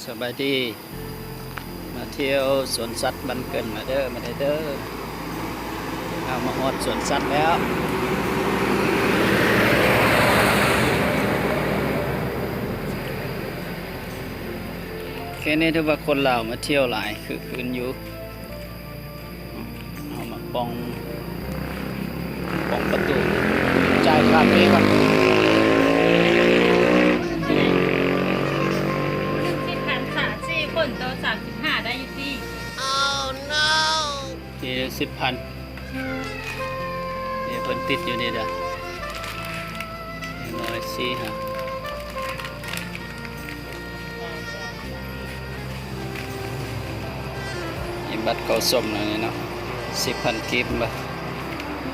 ສະບາຍດີ ມາທ່ຽວສວນສັດບ້ານເກີນມາເດີ ມາເດີ ເຮົາມາຮອດສວນສັດແລ້ວ. ເຂດນີ້ຖືວ່າຄົນລາວມາທ່ຽວຫຼາຍ ຄຶກຄື້ນຢູ່. ເຮົາມາປ່ອງ ປ່ອງປະຕູ ຈ່າຍຄ່າຟຣີກ່ອນ. ໜຶ່ງສິບພັນ ສາມ ສີ່ຄົນຕໍ່ສາມສິບຫ້າ ໄດ້ຢູ່ຕິ? ໂອ້ໂນ ທີ່ສິບພັນ ນີ້ເພິ່ນຕິດຢູ່ນີ້ເດີ. ໜຶ່ງຮ້ອຍສີ່ຫ້າ ມີບັດເຂົ້າຊົມແລ້ວນີ້ເນາະ ສິບພັນກີບບໍ?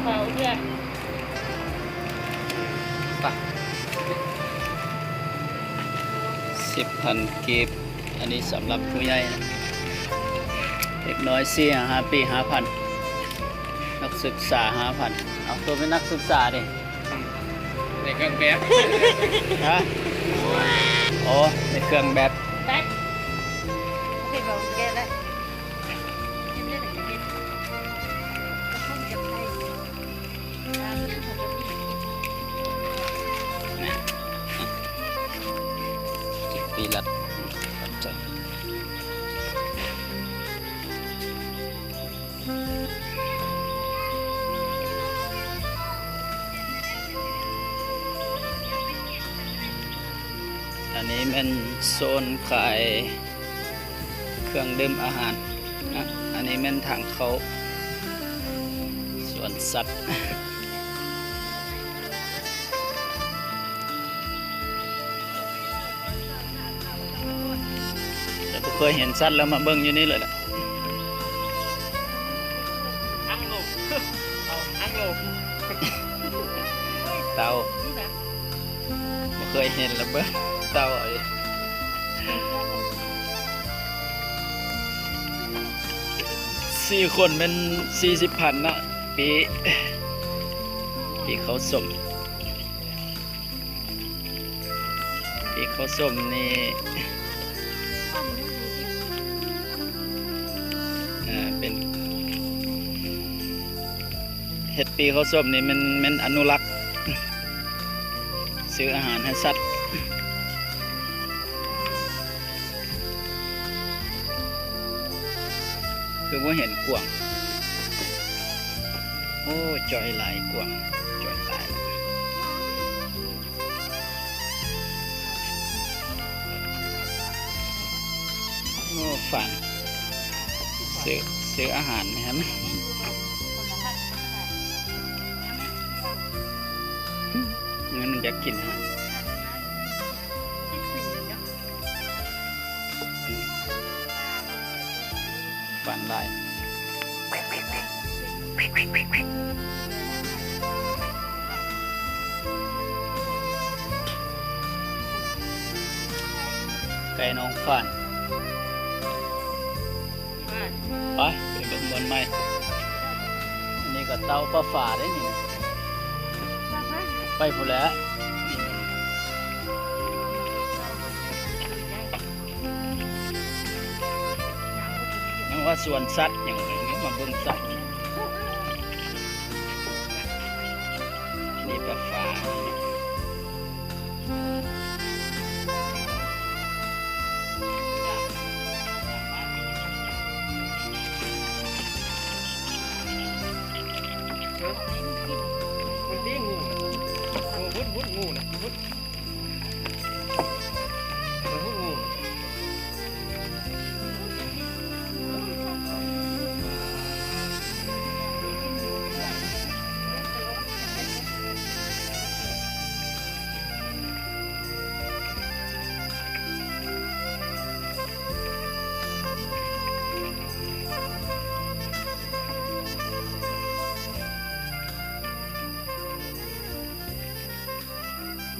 ເອົາເທື່ອ ໄປ ສິບພັນກີບ. ອັນນີ້ສຳລັບຜູ້ໃຫຍ່ນະ ເດັກນ້ອຍສີ່ຫາຫ້າປີ ຫ້າພັນ ນັກສຶກສາ ຫ້າພັນ. ເອົາ ໂຕເປັນນັກສຶກສາເດ? ອືມ ໃນເຄື່ອງແບບ ຮະ? ອໍ ໃນເຄື່ອງແບບ ແບບ ໂອເຄ ບອກແກແລ້ວ ເຮັດເລື່ອງໃດກໍເຮັດ ກໍຄົງຈະໄດ້ ນະ ຈັກປີລັດ ຂອບໃຈ. ອັນນີ້ແມ່ນໂຊນຂາຍເຄື່ອງດື່ມອາຫານນະ ອັນນີ້ແມ່ນທາງເຂົ້າສວນສັດ. ແຕ່ບໍ່ເຄີຍເຫັນສັດແລ້ວມາເບິ່ງຢູ່ນີ້ເລີຍລະ ອັງໂລ ເອົາ ອັງໂລ ເຕົ່າ ບໍ່ເຄີຍເຫັນລະເບິ່ງເຕົ່າ. ສີ່ຄົນແມ່ນສີ່ສິບພັນນະ ປີ້ ປີ້ເຂົ້າຊົມ. ທີ່ເຂົ້າຊົມນີ້ ເປັນ ເຮັດປີ້ເຂົ້າຊົມນີ້ແມ່ນ ແມ່ນອະນຸລັກຊື້ອາຫານໃຫ້ສັດ. ຄືບໍ່ເຫັນກວາງ? ໂອ້ ຈ່ອຍຫຼາຍ ກວາງຈ່ອຍຫຼາຍ. ໂອ້ ຟານ ຊື້ ຊື້ອາຫານແມ່ນ ມັນຢາກກິນອາຫານ. ຝັນຫຼາຍ ໄກ່ນ້ອງຟານ. ໄປ ໄປເບິ່ງບ່ອນໃໝ່. ອັນນີ້ກໍເຕົ່າປາຝາເດ້ນີ້ ໄປພຸ້ນແຫຼະ. ຍັງວ່າສວນສັດຫຍັງ ມາເບິ່ງສັດ. ນີ້ປາຝາ. ມັນຕີງູ ງູ ງູນະ ງູ.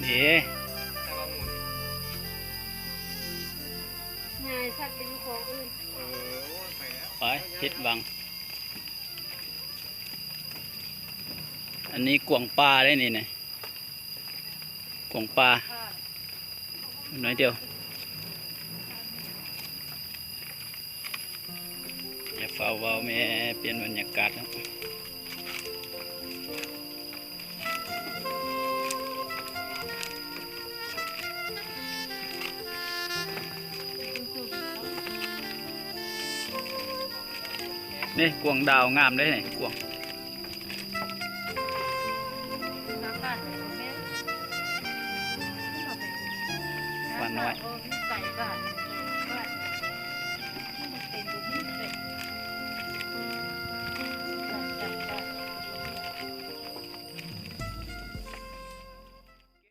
ນີ້ ງ່າຍສັດໄປຢູ່ຂອງອື່ນ. ເອີ ໂອ້ຍ ໄປແລ້ວ ໄປ ຜິດຫວັງ. ອັນນີ້ກວາງປ່າເດ້ນີ້ນະ ກວາງປ່າ ໜ້ອຍດຽວ. ເອົາເວົ້າແມ່ ປ່ຽນບັນຍາກາດເນາະ. ນີ້ກວາງດາວງາມເດ້ນີ້ ກວາງ ບ້ານນ້ອຍ.